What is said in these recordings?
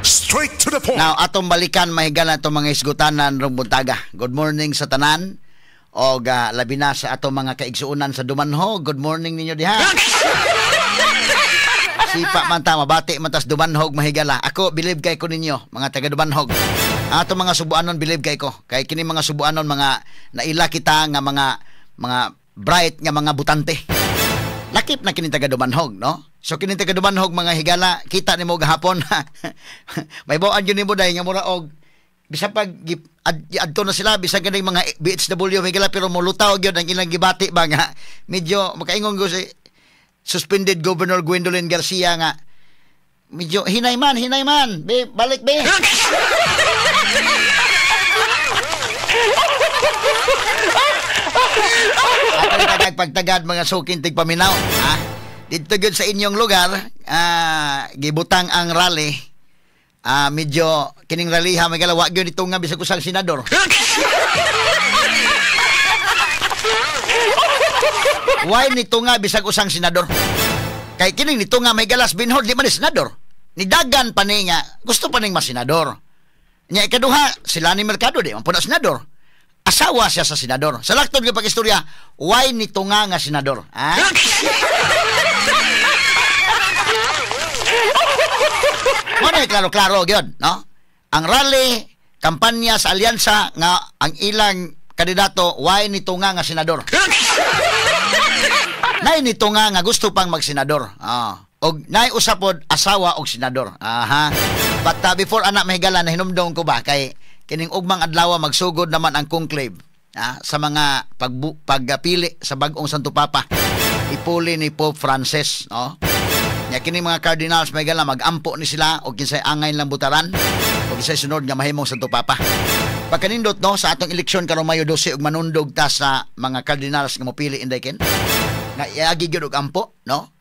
Straight to the point. Now, atong balikan mahigala atong mga isgutanan rong buntaga. Good morning sa tanan. Og labi na sa atong mga kaigsuonan sa Dumanhog. Good morning ninyo diha. Sipa man ta, mabati man tas Dumanhog mahigala. Ako, believe kay ko ninyo, mga taga Dumanhog. Atong mga Subuanon, believe kay ko. Kay kini mga Subuanon, mga naila kita nga mga bright nga mga butante. Lakip na kini taga Dumanhog, no? So kini taga Dumanhog mga higala, kita nimo gahapon. May bawaan yun nimo dahil nga mura og bisan pag adto na sila, bisan ganing mga BHW higala, pero molutaw gyud ang ilang gibati ba nga medyo makaingon go si suspended Governor Gwendolyn Garcia nga medyo hinay man, be, balik be. Atong tagag pagtagad mga sukin tigpaminaw, ha? Dito gyud sa inyong lugar, gibutang ang rally. Medyo kining rallyha may galawa gyud ito nga bisag usang senador. Why nito nga bisag usang senador? Kay kining nito nga may galas binhod di man ni senador. Nidagan pa ni nga gusto pa ning masenador. Nya ikaduha sila ni Mercado di man pud na senador. Asawa siya sa senador. Sa laktod nga pag-istorya, why nito nga nga senador? Ha? Muna, klaro-klaro yun, no? Ang rally, kampanya sa alyansa nga ang ilang kandidato, why nito nga nga senador? Nay nito nga nga gusto pang magsenador. Og nay usapod asawa og senador. Aha. But before anak mahigala, nahinumdong ko ba kay kining ugmang adlaw magsugod naman ang conclave sa mga pagpili sa bag-ong Santo Papa. Ipuli ni Pope Francis, no? Nya kini mga cardinals may gala magampo ni sila og kinsay angay lang butaran og kinsay sunod nga mahimong Santo Papa. Pagkanindot no sa atong eleksyon karong Mayo 12 og manundog ta sa mga cardinals nga mopili inday ken. Nga iagi gyud og ampo, no?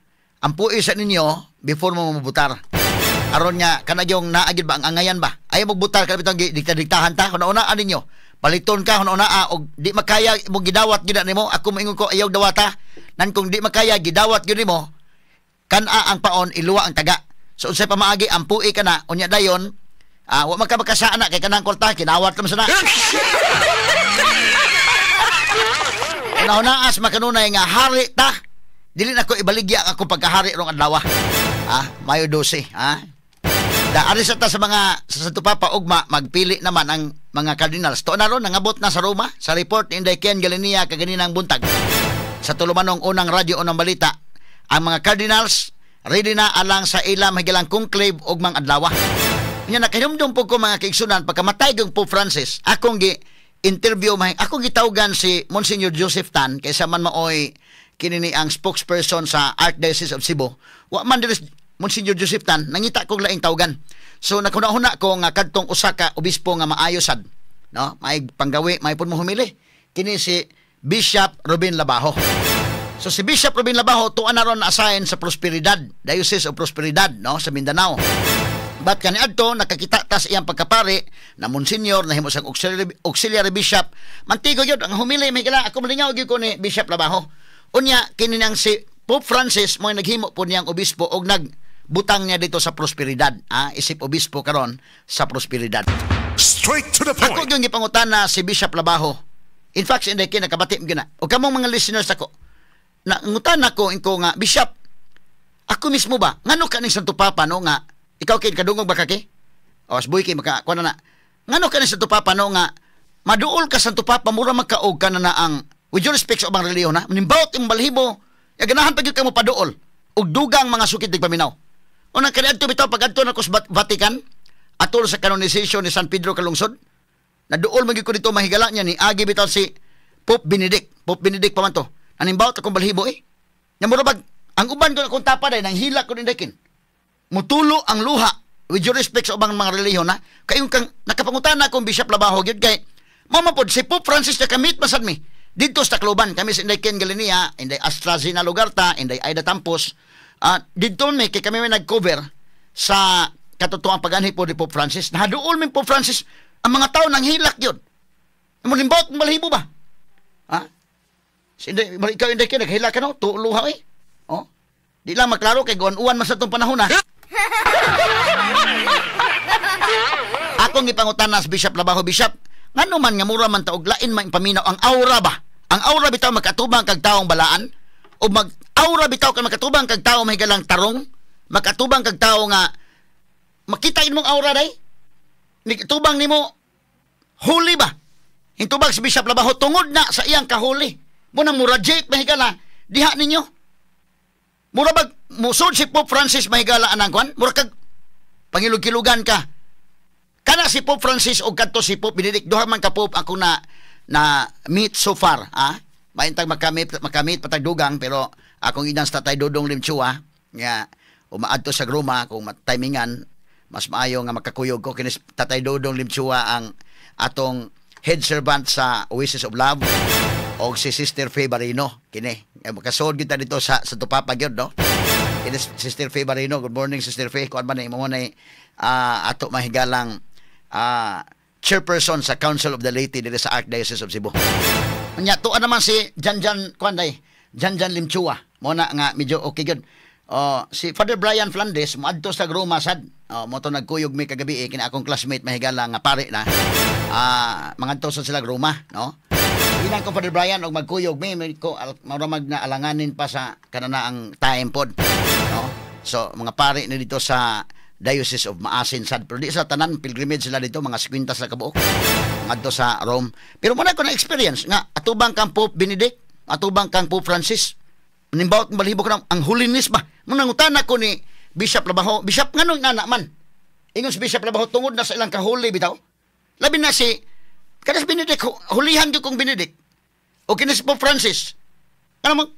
Ampuy sa ninyo before mo mabutar. Aron nga kanagyong naagid ba ang angayan ba? Ayaw magbutar ka bitong dikta-diktahan ta hunahunaan ninyo. Paliton ka hunahunaa og di makaya mo gidawat gyud nimo. Ako moingon ko ayaw dawata. Nan kung di makaya gidawat gyud nimo, kan-a ang paon iluwa ang taga. So unsay pamaagi ampui ka na unya dayon wa man ka makasana kay kanang kwarta kinawat man sana. Hunahunaas makanunay nga hari ta. Dili na ko ibaligya ang akong pagkahari rong adlaw. Mayo 12, ha? Da ari sa ta sa mga sa Santo Papa ugma magpili naman ang mga cardinals. To na ron nangabot na sa Roma sa report ni Inday Ken Galinia kaganinang buntag. Sa tulumanong unang radyo unang balita, ang mga cardinals ready na alang sa ilang higalang conclave ugmang adlaw. Nya nakahinumdum po ko mga kaigsunan pagkamatay ng Pope Francis, akong gi interview akong gitawgan si Monsignor Joseph Tan kaysa man maoy kini ang spokesperson sa Archdiocese of Cebu. Wa man diri Monsignor Joseph Tan, nangita kog laing tawgan. So naghuna-huna ko nga kadtong usa ka obispo nga maayo sad, no? May panggawi, may pud mo humili. Kini si Bishop Ruben Labajo. So si Bishop Ruben Labajo tuan na ron assign sa Prosperidad, Diocese of Prosperidad, no, sa Mindanao. But kaniadto nakakita ta sa iyang pagkapari na Monsignor nahimo siyang auxiliary bishop. Mantigo gyud ang humili may kila ako malingaw gyud ko ni Bishop Labajo. Unya kini nang si Pope Francis mo naghimo po niyang obispo og nagbutang niya dito sa Prosperidad, isip obispo karon sa Prosperidad. Straight to the point. Ako gyud gipangutana si Bishop Labajo. In fact, hindi kay nakabati gyud na. Og kamong mga listeners ako, nangutana ko inko nga Bishop, ako mismo ba ngano ka ning Santo Papa no nga ikaw kay kadungog ba ka kay? O asboy kay maka kuan na. Ngano ka ning Santo Papa no nga maduol ka Santo Papa mura makaog ka na ang with your respect sa ubang relihiyon ha, nimbawot imong balhibo, ya ganahan pa gyud ka mo paduol og dugang mga sukit tigpaminaw. Unang kaniadto bitaw pag-adto nako sa Vatican atol sa canonization ni San Pedro Calungsod, naduol man gyud ko dito mahigala niya ni agi bitaw si Pope Benedict. Pope Benedict pa man to. Animbawot akong balhibo eh. Nya mura bag ang uban ko akong tapa day nang hilak ko nindakin. Mutulo ang luha with your respect sa ubang mga relihiyon ha. Kayong kang nakapangutana akong Bishop Labajo gyud kay mama pod si Pope Francis na kamit masad mi didto sa Tacloban. Kami sa Inday Ken Galinia, Inday AstraZeneca Lugarta, Inday Aida Tampos. Didto mi kay kami may nag-cover sa katotoang pag-anhi po ni Pope Francis. Nahaduol mi Pope Francis ang mga tao nang hilak gyud. Mulimbot balhibo ba? Ha? Inday, ikaw Inday Ken naghilak ka no? Tulo ha eh. Oh. Di lang maklaro kay guan-uwan man sa tong panahon ha. Akong gipangutana sa Bishop Labajo, Bishop, ngano man nga mura man ta og lain man paminaw ang aura ba? Ang aura bitaw makatubang kag taong balaan o mag aura bitaw kag makatubang kag tawo mahigalang tarong, makatubang kag tawo nga makita imong aura day. Nikatubang nimo huli ba? Hintubag si Bishop Labajo tungod na sa iyang kahuli. Mo nang murajate mahigala diha ninyo. Mura bag musod si Pope Francis mahigala anang kwan, mura kag pangilog-kilugan ka. Kana si Pope Francis og kadto si Pope Benedict, duha man ka Pope ako na na meet so far, ah. Maintag makamit patag dugang, pero akong inang sa Tatay Dudong Limchua nga umaadto sa Roma kung timingan mas maayo nga makakuyog ko kini Tatay Dudong Limchua ang atong head servant sa Oasis of Love og si Sister Faye Barino kini makasuod kita dito sa Santo Papa gyud, no. Kini Sister Faye Barino, good morning Sister Faye, kuan man ni mo nay ato mahigalang chairperson sa Council of the Laity diri sa Archdiocese of Cebu. Unya tuan naman si Janjan kuan day, Janjan Limchua. Mo na nga medyo okay gyud. Oh, si Father Brian Flandes moadto sa Roma sad. Oh, mo to nagkuyog mi kagabi kini akong classmate mahigala nga pare na. Mangadto sa sila Roma, no. Inang ko Father Brian og magkuyog mi ko maramag na alanganin pa sa kanana ang time pod, no. So mga pare ni dito sa Diocese of Maasin sad, pero di sa tanan pilgrimage sila dito, mga 50 sa kabuok ngadto sa Rome. Pero muna ko na experience nga atubang kang Pope Benedict, atubang kang Pope Francis, nimbawot balibo ko ang holiness ba. Muna ngutana ko ni Bishop Labajo, Bishop nganong nana man? Ingon si Bishop Labajo tungod na sa ilang kahuli bitaw. Labi na si kanas Benedict, hulihan gyud kong Benedict. O kini si Pope Francis. Ano man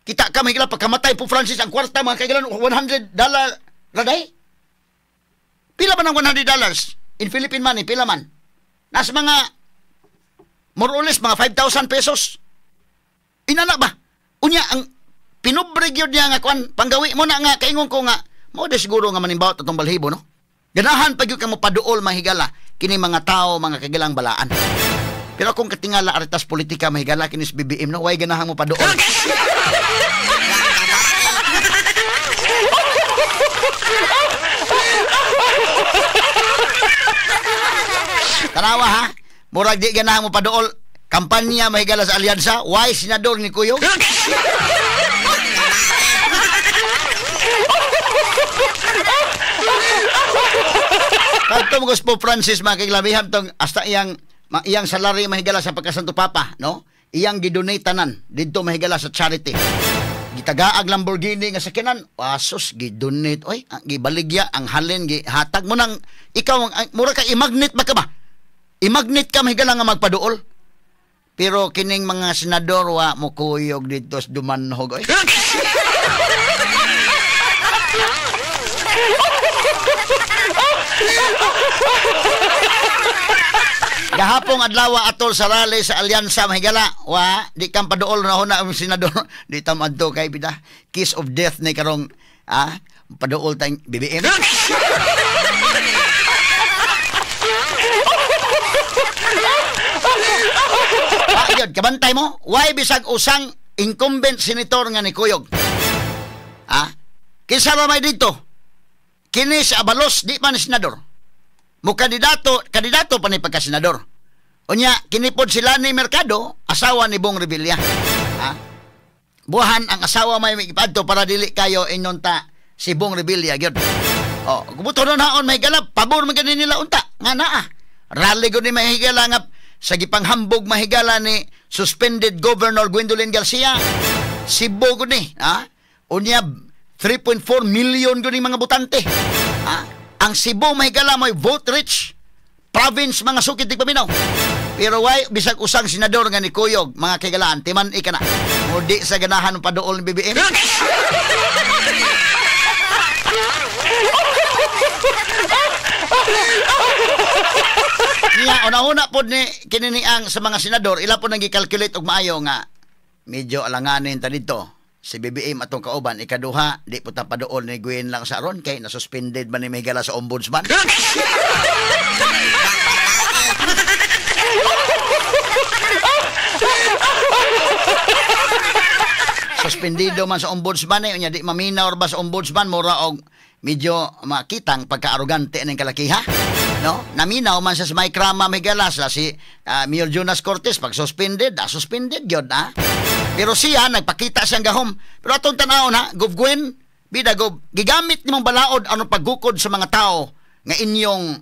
kita ka mahigala pagkamatay Pope Francis ang kwarta mga kaigalan $100 raday. Pila man ang $100 in Philippine money, pila man? Nasa mga more or less mga 5,000 pesos. Inana ba? Unya ang pinubre gyud niya nga kuan panggawi mo na nga kaingon ko nga mao de siguro nga manimbawot atong balhibo, no. Ganahan pa gyud ka mo paduol mahigala kini mga tao mga kagilang balaan. Pero kung katingala aritas politika mahigala kini si BBM, no, way ganahan mo paduol. Tanawa ha, murag di ganahan mo paduol. Kampanya mahigala sa alyansa, why senador ni Kuyog? Kadto mo po Francis mga kaiglabihan tong hasta iyang iyang salary mahigala sa pagkasanto Papa, no? Iyang gidonate tanan didto mahigala sa charity. Gitagaag Lamborghini nga sakyanan, asos gidonate oy, gibaligya ang halin gihatag mo nang ikaw mura ka i-magnet ba ka ba? I-magnet ka mahigala nga magpaduol. Pero kining mga senador wa mo kuyog dito sa Dumanhog oy. Gahapong adlaw atol sa rally sa alyansa mahigala, wa di kang paduol na huna ang senador di tam adto kay bida kiss of death ni karong paduol tayong BBM. Ayun, kabantay mo, why bisag usang incumbent senator nga ni Kuyog? Kinsa ra may dito? Kini si Abalos di man senador. Mo kandidato, kandidato pa ni pagka-senador. Unya, kinipod sila ni Mercado, asawa ni Bong Revilla. Buhan ang asawa may ipadto para dili kayo inunta si Bong Revilla gyud. Oh, kubuto nun haon may galap, pabor man gani nila unta. Nga naa. Rally gud ni mahigala nga sa gipanghambog mahigala ni suspended Governor Gwendolyn Garcia. Cebu gud ni, Unya 3.4 million gud ni mga botante. Ang Cebu mahigala may vote rich province mga sukid di paminaw. Pero why bisag usang senador nga ni Kuyog mga kaigalaan timan ika na. Mudi sa ganahan paduol ni BBM. Niya una-una pod ni kininiang sa mga senador ila pod nang gi-calculate og maayo nga medyo alanganin ta dito. Si BBM atong kauban, ikaduha, di po ta paduol ni Gwen lang sa aron kay nasuspended man ni mahigala sa ombudsman. Suspendido man sa ombudsman unya di maminaw ba sa ombudsman mura og medyo makitang pagka-arogante ning kalakiha. No? Naminaw man sa Mike Rama mahigala sila si Mayor Jonas Cortez pag suspended, suspended gyud ha. Pero siya nagpakita siyang gahom. Pero atong tan-awon ha, Gov Gwen, bida Gov, gigamit nimong balaod ano paggukod sa mga tao nga inyong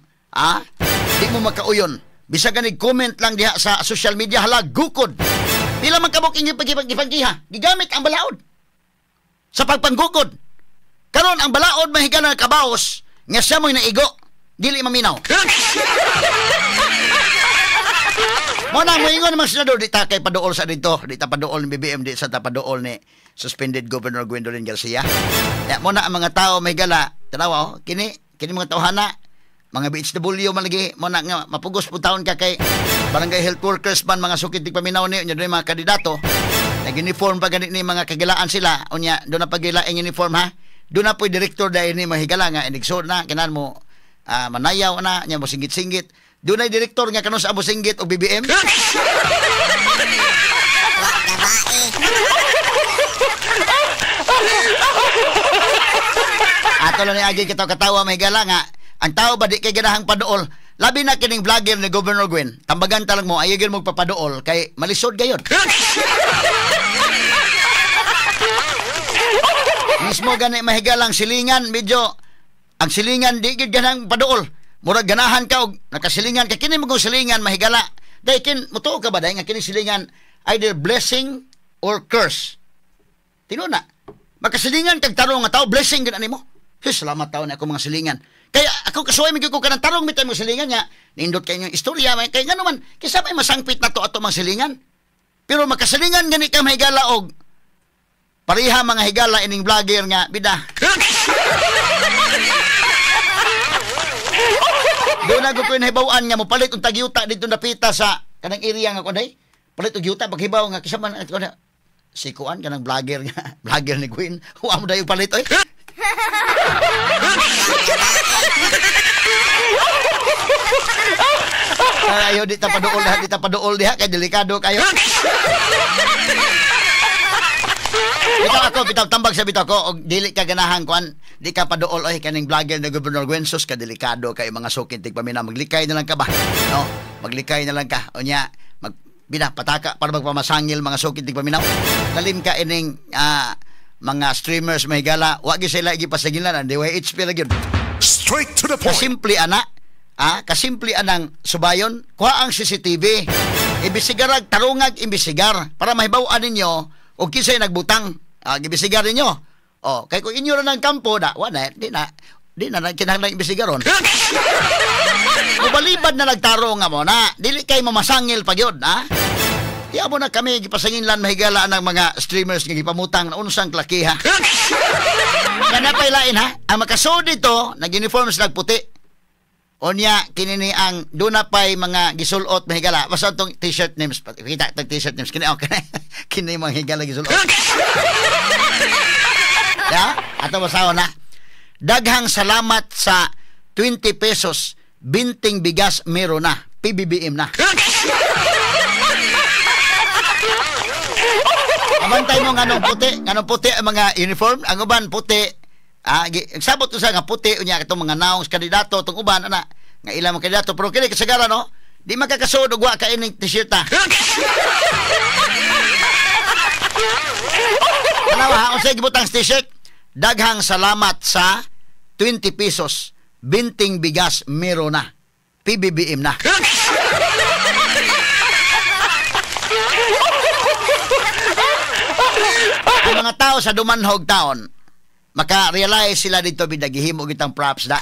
di mo makauyon. Bisag ganig comment lang diha sa social media, hala gukod. Pila man kabuk inyong pagipaggiha, gigamit ang balaod sa pagpanggukod. Karon ang balaod mahigala kabaos nga siya mo'y naigo, dili maminaw. Mo na moingon mga senador, di ta kay paduol sa dito, di ta paduol ni BBM, di sa ta paduol ni suspended Governor Gwendolyn Garcia. Ya mo na ang mga tao mahigala, tanawa oh, kini kini mga tawhana, mga BHW man lagi mo na nga mapugos po taon ka kay barangay health workers man mga sukit paminaw ni unya mga kandidato. Nag-uniform pa ganit ni mga kagilaan sila, unya do na pagilaing uniform ha. Do na po'y direktor dahil ni mahigala nga inigsood na kinan mo manayaw na nya mo singgit-singgit. Do na direktor nga kanon sa amo singgit og BBM. Ato lang ni agi katawa mahigala nga ang tao ba di kay ganahang paduol. Labi na kining vlogger ni Governor Gwen. Tambagan talang mo ayogin mo papaduol kay malisod gayon. Mismo gani mahigalang silingan medyo ang silingan di gid ganang paduol. Murag ganahan ka og nakasilingan kay kini mo silingan mahigala. Dai kin mutuo ka ba dai nga kini silingan either blessing or curse. Tinuna. Makasilingan kag tarong nga tao blessing gid animo. Hey, salamat tao na ako mga silingan. Kaya ako kasuway mig ko kanang tarong mitay mo silingan nga nindot kay inyong istorya kay ngano man kaysa may masangpit na to ato mga silingan. Pero makasilingan gani ka mahigala og pareha mga higala ining vlogger nga bida. Doon na ko nahibaw-an nga mopalit og tagyuta dito napita sa kanang area nga kunay. Palit og yuta paghibaw nga kisa man si kuan kanang vlogger nga vlogger ni Gwen. Wa mo dayo palit oy. Ayo di ta paduol diha, di ta paduol diha kay delikado kayo. Bitaw ako, bitaw tambag sa bitaw ko og dili ka ganahan kuan, di ka paduol oy kaning vlogger na Governor Gwen, sus ka delikado kay mga sukit tigpamina, maglikay na lang ka ba? No, maglikay na lang ka. Unya, mag bina pataka para magpamasangil mga sukit tigpaminaw. Lalim ka ining mga streamers mahigala, wa gyud sila gipasagilan ang DYHP ra gyud. Straight to the point. Kasimple ana, kasimple anang subayon, kuha ang CCTV. Ibisigarag tarungag imbisigar para mahibaw-an ninyo og kinsay nagbutang. Gibisigar ninyo. Oh, kay kung inyo ra ng kampo da, wa na, di na kinahanglan imbisigaron. Mubalibad na nagtarong nga mo na, dili kay mamasangil pa gyud, ha? Di amo na kami gipasanginlan mahigala ng mga streamers nga gipamutang na unsang klakiha. Kana pay lain ha. Ang makasud dito nag-uniform sila puti. Unya kini ni ang duna pay mga gisulot mahigala. Basta tong t-shirt names, kita tong t-shirt names kini okay. Kini mga higala gisulot. Ya, ato basahon na. Daghang salamat sa 20 pesos binting bigas meron na, PBBM na. Abantay mo nganong puti ang mga uniform, ang uban puti. Sabot to sa nga puti unya katong mga naong kandidato tong uban ana nga ilang mga kandidato pero kini kasagaran no, di makakasuod og wa ka ining t-shirt ha. Tanawa ha, unsay gibutang t-shirt? Daghang salamat sa 20 pesos binting bigas mero na, PBBM na. Ang mga tao sa Dumanhog Town, maka-realize sila dito bida gihimo gitang props da.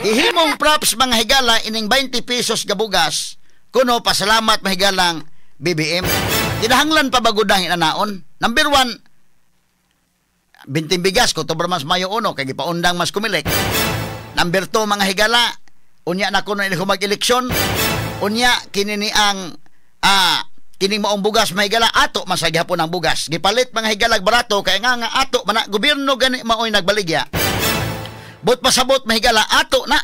Gihimong props mga higala ining 20 pesos gabugas kuno pasalamat mahigalang BBM. Kinahanglan pa bagudang inanaon. Number 1, binting bigas ko tobra mas Mayo 1 kay gipaundang mas kumilik. Number 2 mga higala, unya na kuno ini mag-eleksyon. Unya kini ni ang kining maong bugas mahigala ato man sa gihapon ang bugas. Gipalit mga higalag barato kay nga nga ato man gobyerno gani maoy nagbaligya. But pasabot mahigala ato na.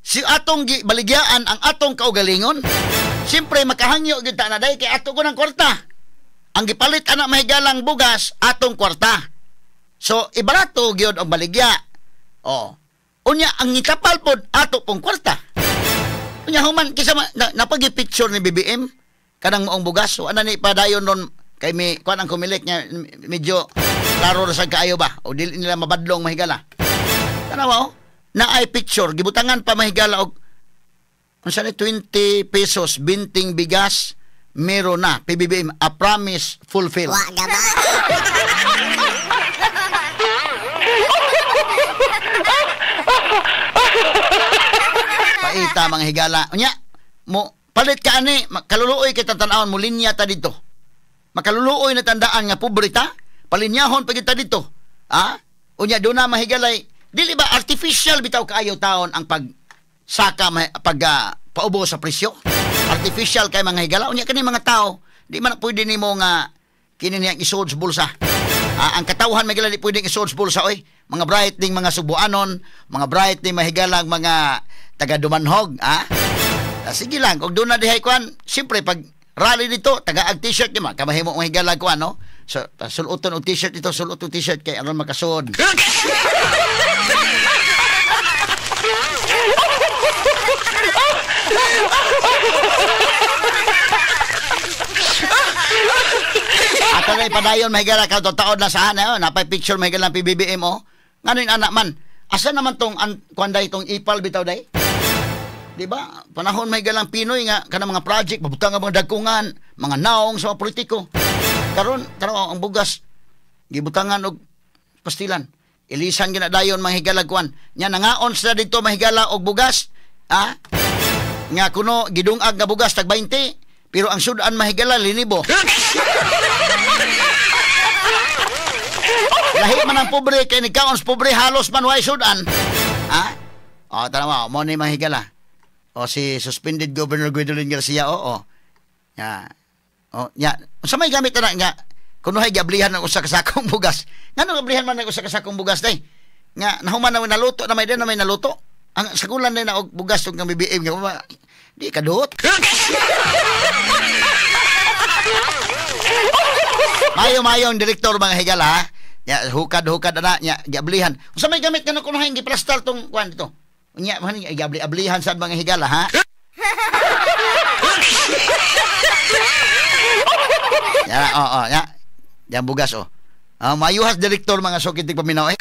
Si atong baligyaan ang atong kaugalingon. Siyempre makahangyo gyud ta na dai kay ato ko ng kwarta. Ang gipalit ana mahigalang bugas atong kwarta. So ibarato gyud ang baligya. Oh. Unya ang itapal pod ato pong kwarta. Unya human kisa napagi-picture ni BBM kanang maong bugas. So ana ni padayon ron kay mi kuan ang kumilik niya medyo klaro ra sad kaayo ba o dili nila mabadlong mahigala. Tanawa oh, naay picture gibutangan pa mahigala og unsa ni 20 pesos binting bigas meron na PBBM a promise fulfilled. Wa gaba. Paita mga higala. Unya, mo palit ka ani, kaluluoy kita tan-awon mo linya ta dito. Makaluluoy na tandaan nga pobre ta, palinyahon pa kita dito. Ha? Unya do na mahigalay, dili ba artificial bitaw kaayo taon ang pagsaka pag paubo sa presyo? Artificial kay mga higala. Unya kani mga tao, di man pwede nimo nga kini niyang isuod sa bulsa. Ang katawhan mahigala di pwedeng isuod sa bulsa oy. Mga bright ding mga Subuanon, mga bright ding mahigalang mga taga Dumanhog, ha? Sige lang, kung doon na dihay kuan, siyempre pag rally dito, taga-ag t-shirt di man, kamahimo mong higala kuan, no? So, suluton og t-shirt dito, suluton t-shirt kay aron makasuod. Ato na ipadayon, mahigala ka, taod na saan, eh, napay picture mahigala ng PBBM, oh. Ngano yung anak man? Asa naman tong kuan day tong ipal bitaw day? Di ba? Panahon may galang Pinoy nga kanang mga project mabutang ang mga dagkungan, mga naong sa mga politiko. Karon tanaw ang bugas gibutangan og pastilan. Ilisan gina dayon mga higala kuan. Nya nangaon sila dito mahigala og bugas, ha? Nga kuno gidungag nga bugas tag 20, pero ang sudan mahigala linibo. Lahi man ang pobre kay nigkaon sa pobre halos man way sudan. Ha? O tanaw mo ni mahigala. O si suspended Governor Gwendolyn Garcia, oo. Ya. O, ya. Unsa may gamit na nga kunuhay gablihan ng usa ka sakong bugas. Ngano gablihan man ng usa ka sakong bugas day? Nga nahuman na naluto na may din na may naluto. Ang sagulan day na og bugas ug BBM nga di kaduot. Mayo-mayo ang direktor mga higala ha. Ya hukad-hukad na nya gablihan. Unsa may gamit nga kunuhay giplastar tong kuan dito? Unya man ni gabli-ablihan sa mga higala ha. Ya, oo, ya. Yang bugas oh. Mayuhas direktor mga sokit paminaw eh.